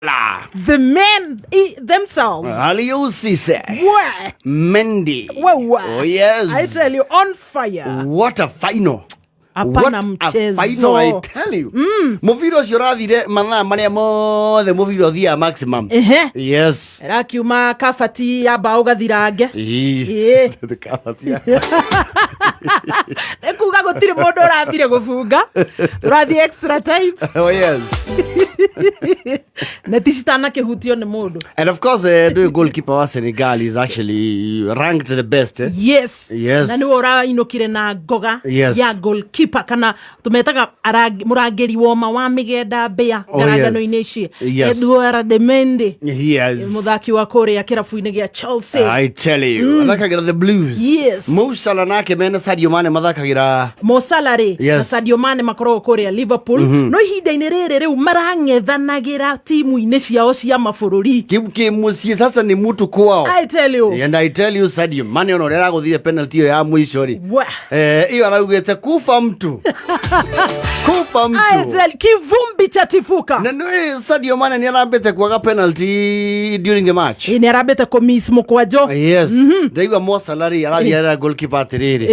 The men themselves. Aliou Cisse. Wah. Mendy. Wah, wah. Oh, yes. I tell you, on fire. What a final. Hapana What a mchezo. final, I tell you. Mũbira ũcio ũrathire mathaa marĩa mothe mũbira ũthiaga maximum. Ehe. Yes. Rakiuma kabati ya mbaũ gathirange. Ĩĩ. Ĩĩ. Kabati ya- Nĩ kuga gũtirĩ mũndũ ũrathire gũbunga, ũrathiĩ extra time. Oh, yes. Neti citanakĩhutio nĩ mũndũ. And of course, the goalkeeper wa Senegal is actually ranked the best. Eh? Yes. Yes. Na nĩwe ũrainũkire na ngoga Yes. ya goalkeeper, kana tũmetaga mũrangĩri woma wa mĩgenda mbĩa Oh, yes. ngarangano-inĩ ici. Yes. Edouard Mendy, Yes. mũthaki wa kũrĩa kĩrabu-inĩ gĩa Chelsea. I tell you. Mathakagira the Blues. Yes. Mo Salah nake mena Sadio Mane mathakagira. Mo Salah rĩ na Sadio Mane makoragwo kũrĩa Liverpool, no ihinda-inĩ rĩrĩ rĩu marang'ethanagĩra timu-inĩ ciao cia mabũrũri. Kimuciĩ sasa ni mutu kwao. I tell you. And I tell you, Sadio Mane ona ũrĩa aragũthire penalty ĩyo ya mũico rĩ. Wah. Ĩyo araugĩte kufa mtu. Kufa I mtu. tell, kivumbi cha tifuka. Na nĩ Sadio Mane nĩ arambĩte kwaga penalty during the match. Ĩ, nĩ arambĩte kũmiss mũkwanjo. Yes. Ndaigua Mo Salah rĩ arathiĩ arera goalkeeper atĩrĩrĩ.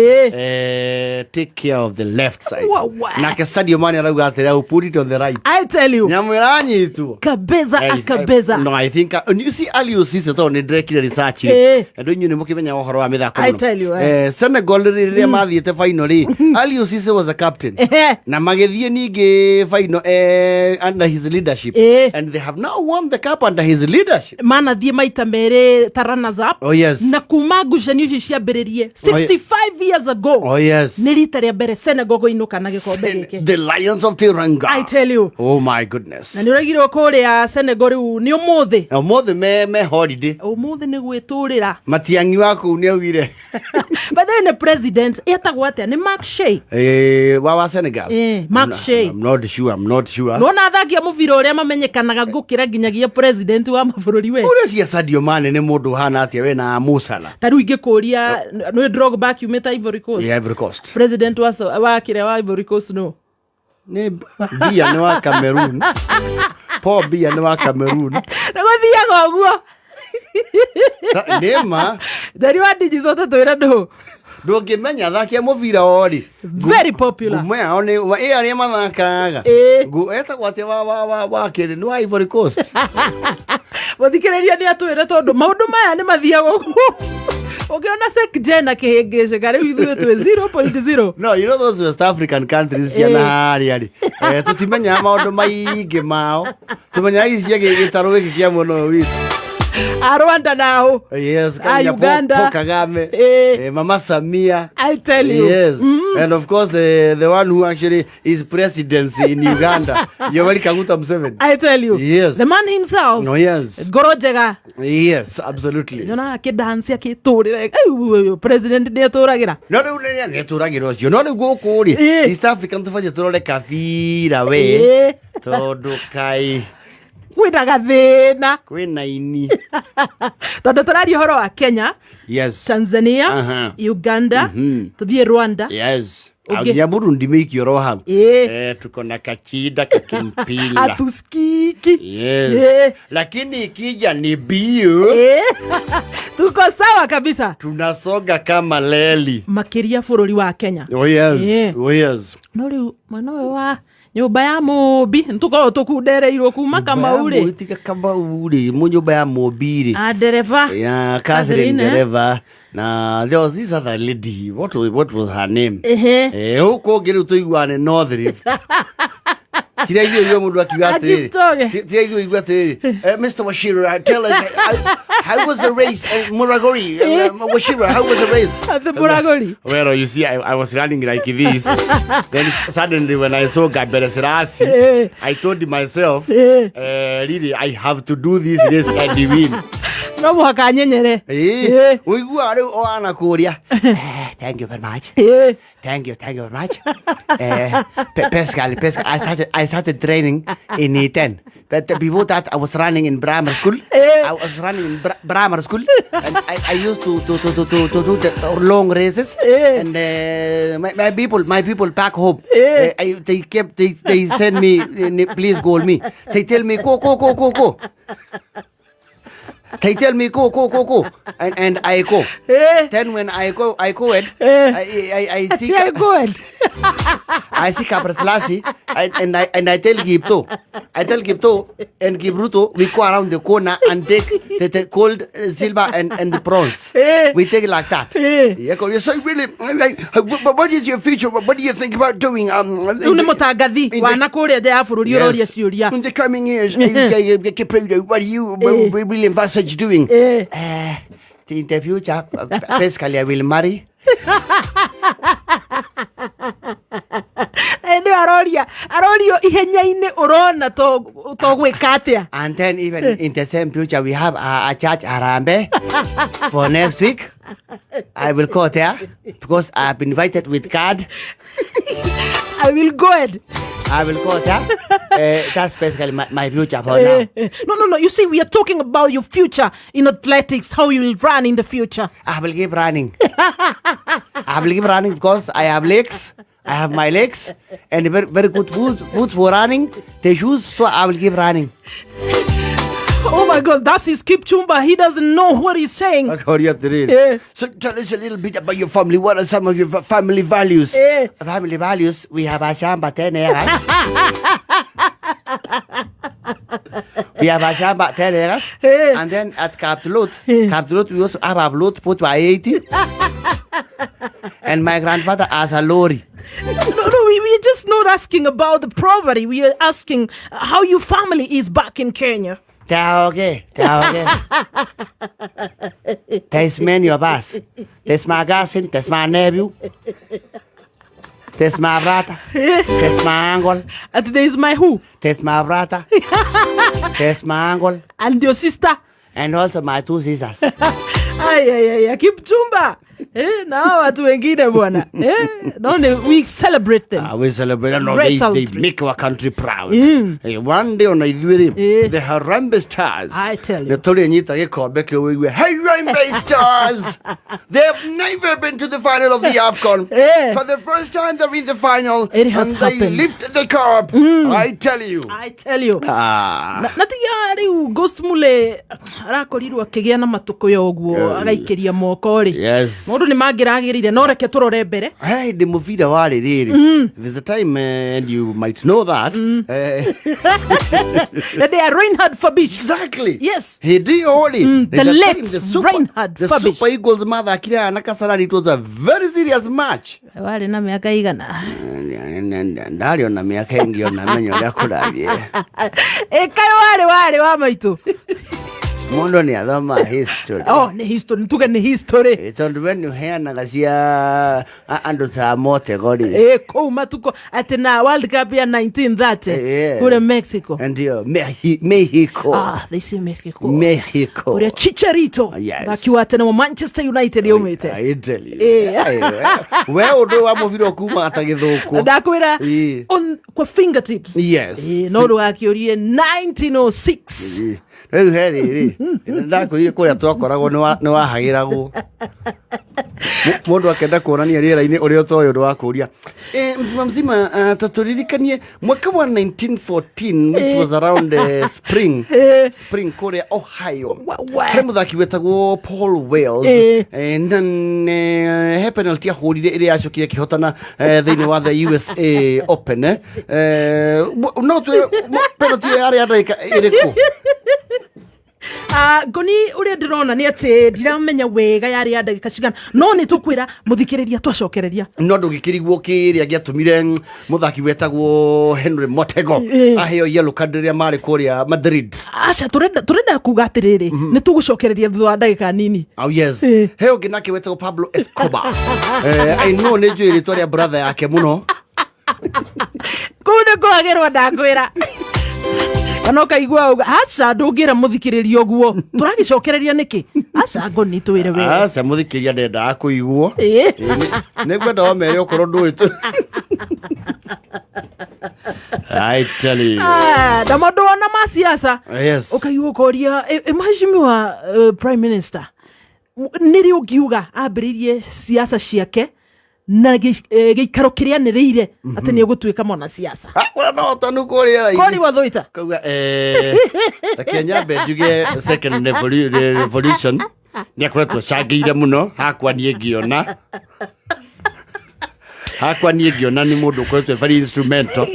Take care of the left side. Wa, wa. Nake Sadio Mane arauga atĩrĩ, "I will put it on the right." I tell you. Nyamũ ĩranyitwo. Kabeza akabeza. No, I think you see Aliou Cisse tondũ nĩ ndĩrekire research rĩ. Andũ inyuĩ nĩ mũkĩmenyaga ũhoro wa mĩthako I mũno. tell you, eh. Senegal rĩ rĩrĩa mathiĩte final rĩ, Aliou Cisse was a captain. Na magĩthiĩ ningĩ final under his leadership. And they have now won the cup under his leadership. Manathiĩ maita merĩ ta runners up. Oh, yes. Na kuma ngucanio icio ciambĩrĩrie 65 years ago, Oh, yes. nĩ rita rĩa mbere Senegal kũinũka na gĩkombe gĩkĩ. The Lions of Teranga. I tell you. Oh my goodness. Na nĩ ũraigirwo kũrĩa Senegal rĩu nĩ ũmũthĩ. Na ũmũthĩ me holiday. Ũmũthĩ nĩ gwĩtũrĩra. Matiang'i wa kũu nĩ augire. But then the president etagwo atĩa? Nĩ Mark Shea. Wa Senegal. Mark Shea. I'm not sure, I'm not sure. Nona athaki a mũbira ũrĩa mamenyekanaga gũkĩra nginyagia president wa mabũrũri we. Ũreciria Sadio Mane nĩ mũndũ ũhana atĩa we na Mo Salah? Ta rĩu ingĩkũria, nĩ Drogba akiumĩte Ivory Coast. Yeah, Ivory Coast. President wa kĩrĩa wa Ivory Coast no? Nĩ Biya nĩ wa Cameroon. Paul Biya nĩ wa Cameroon. Nĩ gũthiaga ũguo. Nĩ ma. Njeri wa digital, tũtwĩre ndũ. Ndũngĩmenya athaki a mũbira o rĩ. Very popular. Ngumo yao nĩ ĩ arĩa mathakaga. Etagwo atĩa wa kĩrĩ nĩ wa Ivory Coast. Mũthikĩrĩria nĩ atwĩre, tondũ maũndũ maya nĩ mathiaga ũguo. Ũngĩona Sek Gen akĩhĩngĩcĩka, rĩu ithuĩ twĩ 0.0. No, you know those West African countries ciana harĩa rĩ. Tũtimenyaga maũndũ maingĩ mao. Tũmenyaga ici cia gĩtarũ gĩkĩ kĩa mwena ũyũ witũ. A Rwanda nao. Yes, A kamenya Paul, Uganda. Paul Kagame, Mama Samia. I tell you. Yes, and of course the one who actually is presidency in Uganda, Yoweri Kaguta Museveni. I tell you. Yes. The man himself. No, yes. Ngoro njega. Yes, absolutely. Nyonaga akĩdance akĩtũrĩra. President nĩ etũragĩra. No rĩu rĩrĩa nĩetũragĩra ũcio, no rĩu gũkũ rĩ, East African tũbatiĩ tũrore kabira we, tondũ kai Kwĩna gathĩna. Kwĩna ini. Tondũ tũraria ũhoro wa Kenya, Tanzania, Uganda, tũthiĩ Rwanda. Ũngĩ. Nginya Burundi meikio oro hau. Tuko na kakida kakimpila. Hatusikiki. Yes. Lakini ikija ni biu, Tuko sawa kabisa. Tunasonga kama leli. Makĩria bũrũri wa Kenya. Oh yes. Oh yes. No rĩu mwena ũyũ wa nyũmba ya mũmbi nĩtũkoragwo tũkundereirwo kuma Kamau rĩ. Tiga Kamau rĩ, mu nyũmba ya mũmbi rĩ. A ndereba. Yeah, Catherine Catherine, eh? Dereva. Na there was this other lady. What was her name? Ehe. Huko ũngĩ rĩu tũiguane North Rift. Tiria ithuĩ igua mũndũ akiuga atĩrĩrĩ. Kipchoge. Tiria ithuĩ igua atĩrĩrĩ. Mr. Wachira, tell us how was the race? Muragori, Wachira, how was the race? Atĩ Mũragũri. Well, you see, I was running like this. Then suddenly, when I saw Gabriel Selassie, I told myself, really, I have to do this race and win. No mũhaka nyenyere. Ĩĩ, ũiguaga rĩu o anakũria, "Thank you very much. Thank you very much. Basically, I started training in 10. But before that, I was running in primary school. I was running in primary school, and I used to do the long races. And my people back home, I, they kept they send me, please call me. They tell me go, go, go, go, go. They tell me go, go, go, go, and I go. Then when I go it. I see I go ahead. I see Gebrselassie, and I tell Kipto, I tell Kipto and Kipruto, we go around the corner and take the gold, silver, and the bronze. We take it like that. Yeah, so really, like, what is your future? What do you think about doing? Rĩu nĩ mũtangathi wana kũrĩa nja ya bũrũri ũroria ciũria. In the coming years, Kipruto, what are you really envisage doing? In the future, basically, I will marry. Nĩ arorio ihenya-inĩ ũrona to gwĩka atĩa. And then even in the same future, we have a church Harambee for next week. I will go there because I've been invited with card. I will go ahead. I will go there. That's basically my future for now. No. You see, we are talking about your future in athletics, how you will run in the future. I will keep running. I will keep running because I have legs. I have my legs and very, very good boots for running. The shoes, so I will keep running. Oh my God, that's his Kipchumba. He doesn't know what he's saying. So tell us a little bit about your family. What are some of your family values? Family values, we have a shamba 10 acres. We have a shamba 10 acres. And then at Kaptulot, Kaptulot, we also have a plot put by 80. And my grandfather has a lorry. No, we're just not asking about the property. We are asking how your family is back in Kenya. They are okay. They are okay. There's many of us. There's my cousin, there's my nephew, there's my brother, there's my uncle, And there's my who? There's my brother, there's my uncle, And your sister. And also my two sisters. Ay, ay, ay, Kipchumba. Na hao watu wengine bwana. No, we celebrate them. Ah, we celebrate. No, Great they country. Make our country proud. One day on ithuĩ the Harambee Stars I tell you. Nĩ tũrĩnyita gĩkombe kĩu wĩigue Harambee Stars. They have never been to the final of the AFCON. For the first time they're in the final It has and they happened. Lift the cup. I tell you. I tell you. Ah. Na tiga rĩu Ghost Mule arakorirwo akĩgĩa na matũkũya ũguo agaikĩria moko rĩ. Maũndũ nĩ mangĩragĩrĩire no reke tũrore mbere. Hey, the mũbira warĩ rĩrĩ, there's a time, and you might know that Na they are Reinhard Fabisch. Exactly. Yes. Hĩndĩ ĩyo rĩ, The there's a late time Reinhard the Fabisch. Super Eagles mathakire na Kasarani. It was a very serious match. Warĩ na mĩaka igana? Ndarĩ ona mĩaka ĩngĩ ona menya ũrĩa kũrathiĩ. Ĩkaĩ warĩ wa maitũ. Mũndũ nĩ athoma history. Oh, nĩ history, tuge nĩ history. Tondũ we nĩ ũheanaga cia andũ ta motego rĩ. Kũu matuko atĩ na World Cup ya 1930 kũrĩa Mexico. Ndio Mexico. Ah, they say Mexico. Mexico. Ũrĩa Chicharito, mũthaki wa tene wa Manchester United yaumĩte. I tell you. Eh. We ũndũ wa mũbira ũkumaga ta gĩthũkũ. Ndakwĩra on kwa fingertips. No ndũgakĩũrie 1906. Rĩu he rĩrĩ ndakwĩrire kũrĩa twakoragwo nĩ wahagĩragwo mũndũ akenda kuonania rĩera-inĩ ũrĩa ũtoĩ ũndũ wa kũria. Mzima mzima, tatũririkanie mwaka wa 1914, which was around spring kũrĩa Ohio. He mũthaki wetagwo Paul Wales. Na he penalty ahũrire ĩrĩa yacokire ĩkĩhotana thĩinĩ wa the USA Open. No twĩre penalty ĩyo yarĩ ya ndagĩka ĩrĩkũ? Ah, ngoni ũrĩa ndĩrona nĩ atĩ ndiramenya wega yarĩ ya ndagĩka cigana no nĩ tũkwĩra mũthikĩrĩria twacokereria. No ndũgĩkĩrigwo kĩrĩa gĩatũmire mũthaki wetagwo Henry Motego aheo yellow card rĩrĩa marĩ kũrĩa Madrid. Aca tũrenda kuga atĩrĩrĩ nĩ tũgũcokereria thutha wa ndagĩka nini. Oh yes. He ũngĩ nake wetagwo Pablo Escobar. I know nĩ njũĩ rĩtwa rĩa brother yake mũno. Kũu nĩ kũhagĩrwo ndakwĩra. Kana ũkaigua uga aca ndũngĩra mũthikĩrĩria ũguo tũragĩcokereria nĩkĩ, aca ngoni twĩre we. Aca, mũthikĩria ndendaga kũiguo. Ĩĩ. Nĩ ngwenda wamere okorwo ndũĩ tu. I tell you. Ah, na maũndũ wona ma siasa, ũkaigua ũkoria, mheshimiwa prime minister nĩ rĩ ũngiuga ambĩrĩirie siasa ciake na gĩikaro kĩrĩa anĩrĩire atĩ nĩ egũtuĩka mwanasiasa? Ah, kũrĩa no tonu kũrĩa. Kori wa Thũita. Kauga reke nyambe njuge second revolution nĩ akoretwo acangĩire mũno. Hakwa niĩ ngĩona, hakwa niĩ ngĩona nĩ mũndũ ũkoretwo very instrumental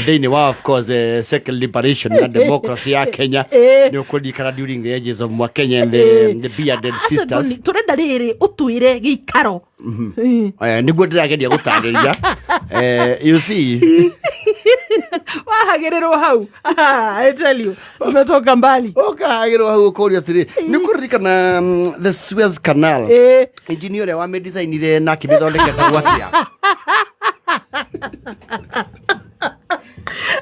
thĩinĩ wa, of course, second liberation na democracy ya Kenya. Nĩ ũkũririkana during the ages of Mwakenya and the bearded sisters. Tũrenda rĩrĩ ũtwĩre gĩikaro. Nĩguo ndĩrageria gũtarĩria. You see, Wahagĩrĩrwo hau. Ah, I tell you, umetoka mbali. Ũkahagĩrwo hau ũkoria atĩrĩ, nĩ ũkũririkana the Suez Canal, engineer ũrĩa wamĩdesignire na akĩmĩthondeka atĩa?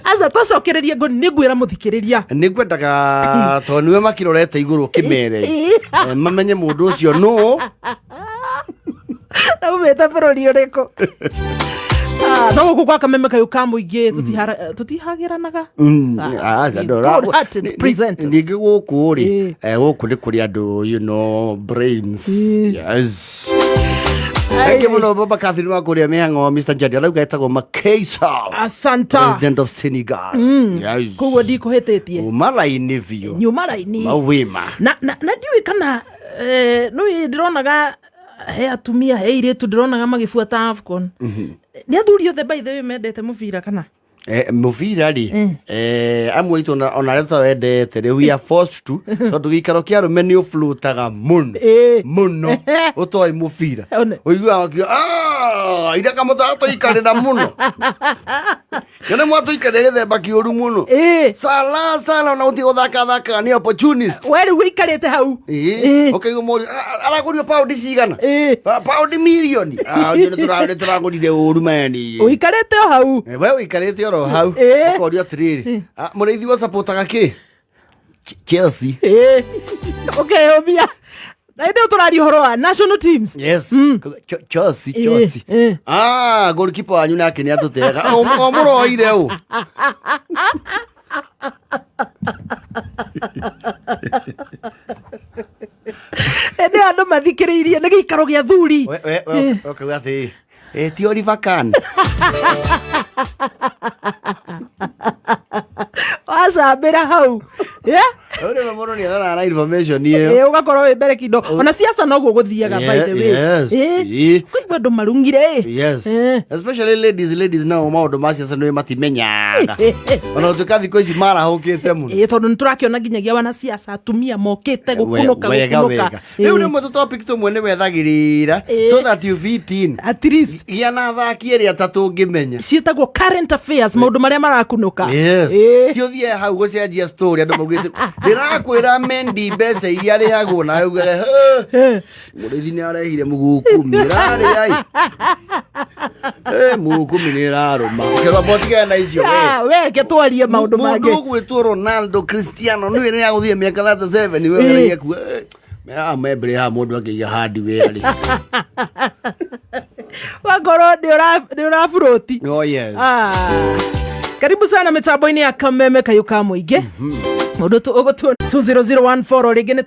Aca, twacokereria ngoni nĩ ngwĩra mũthikĩrĩria. Nĩ ngwendaga tondũ nĩwe makĩrorete igũrũ kĩmere, mamenye mũndũ ũcio nũ. Na umĩte bũrũri ũrĩkũ? Ah, no gũkũ gwa Kameme kayũ ka mũingĩ tũtihagĩranaga. Ah, Aca, ndora. Cold-hearted presenters. Ningĩ gũkũ rĩ, gũkũ nĩ kũrĩ andũ brains. Yes. Thank you mũno, Baba Catherine wa kũrĩa mĩhang'o. Mr. Jadi arauga etagwo Macky Sall, Asanta. president of Senegal. Yes. Koguo ndikũhĩtĩtie. Uma raini biũ. Nyuma raini. Mawima. Na ndiũĩ kana nĩ ndĩronaga he atumia, he airĩtu ndĩronaga magĩbuata AFCON. Nĩ athuri othe, by the way, mendete mũbira kana? Mũbira rĩ, amwe aitũ ona arĩa tũtawendete rĩ, we are forced to, tondũ gĩikaro kĩa arũme nĩ ũflutaga mũno mũno ũtoĩ mũbira. One. Ũiguaga makiuga, "Ah, ira kamũtara tũikarĩra mũno nĩ mwatũikarĩra gĩthemba kĩũru mũno." Sala sala ona gũtirĩ gũthaka thakaga, nĩ opportunist. We rĩu wĩikarĩte hau. Ũkaigua mũri aragũrio paundi cigana? Paundi mirioni. Ah, ũcio nĩ tũragũrire ũru mani. Ũikarĩte o hau. We ũikarĩte oro hau. Ũkorio atĩrĩrĩ, "Ah, mũrĩithi wasapotaga kĩ?" Chelsea. Ũkeyũmia na hĩndĩ ĩyo tũraria ũhoro wa national teams. Yes. Chelsea. Chelsea. Ah, goalkeeper wanyu nake nĩ atũteaga o mũroire ũ. Hĩndĩ ĩyo andũ mathikĩrĩirie nĩ gĩikaro gĩa thuri. We ũkauga atĩ ti Oliver Kahn. Wacambĩra hau. Yeah? Rĩu mũndũ nĩ ethanaga na information ĩyo. Ũgakorwo wĩ mbere kindo ona siasa noguo gũthiaga, by the way. Kũigua andũ marungire ĩ. Yes. Especially ladies nao maũndũ ma ciaca nĩ matimenyaga. Ona gũtuĩka thikũ ici marahũkĩte mũno. Ĩ, tondũ nĩ tũrakĩona nginyagia wanasiasa atumia mokĩte gũkunũka. Wega. Gũkunũka. Wega. Rĩu rĩmwe tũ topic tũmwe nĩ wethagĩrĩra so that you fit in. At least. Gĩa na athaki erĩ atatũ ũngĩmenya. Ciĩtagwo current affairs, maũndũ marĩa marakunũka. Yes. Ti ũthiĩ hau gũcenjia story andũ maugĩte ndĩrakwĩra Mendy mbeca iria arĩhagwo nawe ugage, "Mũrĩithi nĩ arehire mũgũkumi ĩrarĩ ai mũgũkumi nĩ ĩrarũma." Ũkerwo botigana na icio we. Ah, we ke twarie maũndũ Mũndũ mangĩ. ũgwĩtwo Ronaldo Cristiano nĩwe nĩ agũthiĩ mĩaka 37 we ũgeragia kuga membere haha mũndũ akĩiga handi wĩra rĩ. Wakorwo nĩ ũraburũti. Oh yes. Ah. Karibu sana mitambo-inĩ ya Kameme kayũ ka mũingĩ. Mũndũ ũgũtuo 20014 rĩngĩ nĩ